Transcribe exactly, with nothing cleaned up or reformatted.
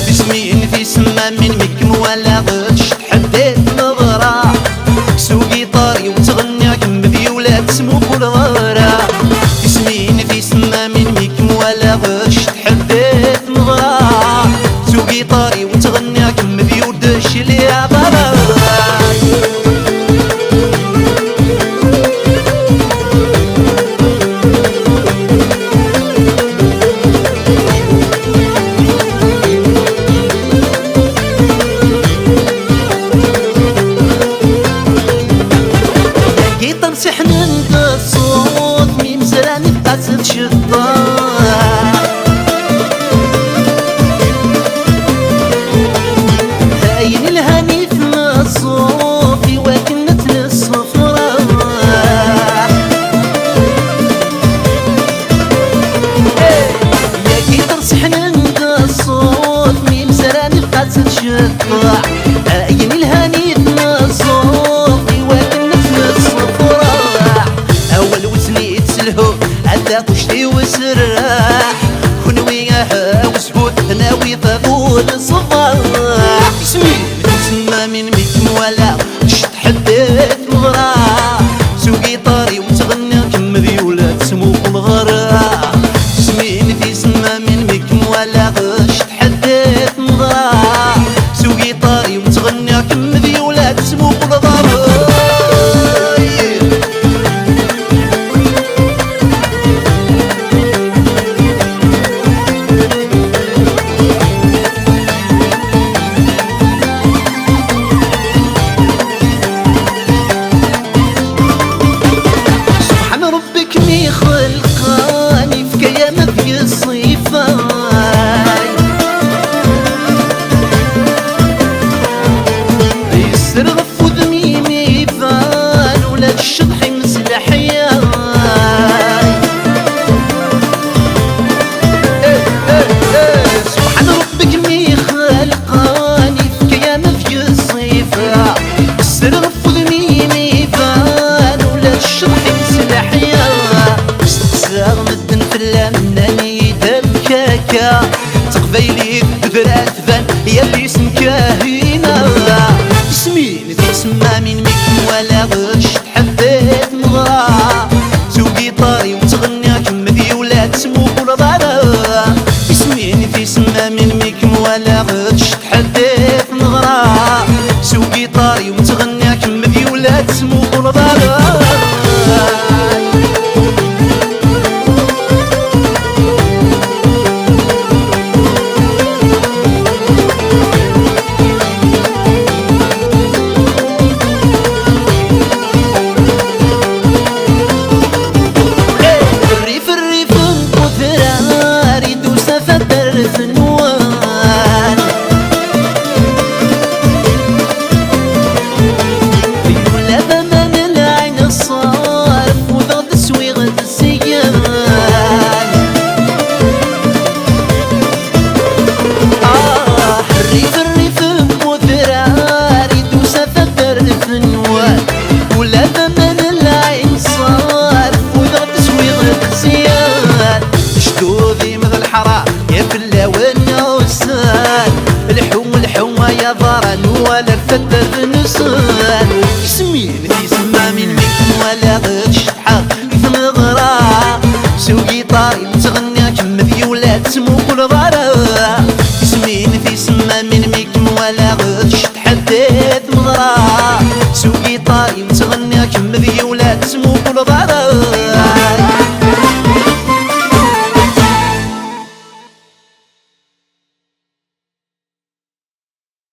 Tismin tisemmamin mi kem-walaɣ tcetḥ-d i tmeɣra. S ugiṭar-iw ttɣenniɣ, kemm d yula tesmuquleḍ ara. Tismin tisemmamin mi kem-walaɣ tcetḥ-d i tmeɣra. S ugiṭar-iw ttɣenniɣ, kemm d yul d cliɛḍ ara. Giṭar seḥnen-d ṣṣut, mi mezran tqas tcedda. Ayen ilhan i tmeṣṣut, i wakken ad tt-nessefreḥ. Yagi terseḥnen-d ṣṣut, mi mezran tqas tcedda. Ayen ilhan i tmeṣṣut, i wakken ad tt-nessefreḥ. Awal wezn-it s lhu, a taquct-iw sserreḥ. Kenwi aha wesbut, nawi tabul ṣṣbeḥ. Isem-im tisemmamin mi kem-walaɣ tcetḥ-d i tmeɣra. S ugiṭar-iw ttɣenniɣ, kemm d yula tesmuquleḍ ara. Isem-im tisemmamin mi kem-walaɣ tcetḥ-d i tmeɣra. S ugiṭar-iw ttɣenniɣ, kemm d yula tesmuquleḍ ara. Subḥan Ṛebbi kem ixelqen, ifka-yam deg ṣṣifa. Yesser ɣef wudem-im iban ula d ccḍeḥ-im s leḥya. Subḥan Ṛebbi kem ixelqen, ifka-yam deg ṣṣifa. Yesser ɣef wudem-im iban ula d ccḍeḥ-im s leḥya. Steqsaɣ medden fell-am, nnan-iyi-d amek akka. D taqbaylit tebra tban, yal isem Kahina. Isem-im tisemmamin mi kem-walaɣ tcetḥ-d i tmeɣra. S ugiṭar-iw ttɣenniɣ, kemm d yula tesmuquleḍ ara. Isem-im tisemmamin mi kem-walaɣ tcetḥ-d i tmeɣra. S ugiṭar-iw ttɣenniɣ, kemm d yula tesmuquleḍ ara. Rrif, rrif n udrar i d-tusa taddart-nwen. Yula d aman n lɛin ṣṣarf, udeɣ-d swiɣ-d syin. Ah, rrif, rrif n udrar i d-tusa taddart-nwen. Ula d aman n lɛin ṣṣarf, udeɣ-d swiɣ-d syin. Jdud-im d leḥra, ya fell-awen usan. Lḥu, lḥu, ay aḍar, ad nwali taddart-nsen. Isem-im tisemmamin mi kem-walaɣ tcetḥ-d i tmeɣra. S ugiṭar-iw ttɣenniɣ, kemm d yula tesmuquleḍ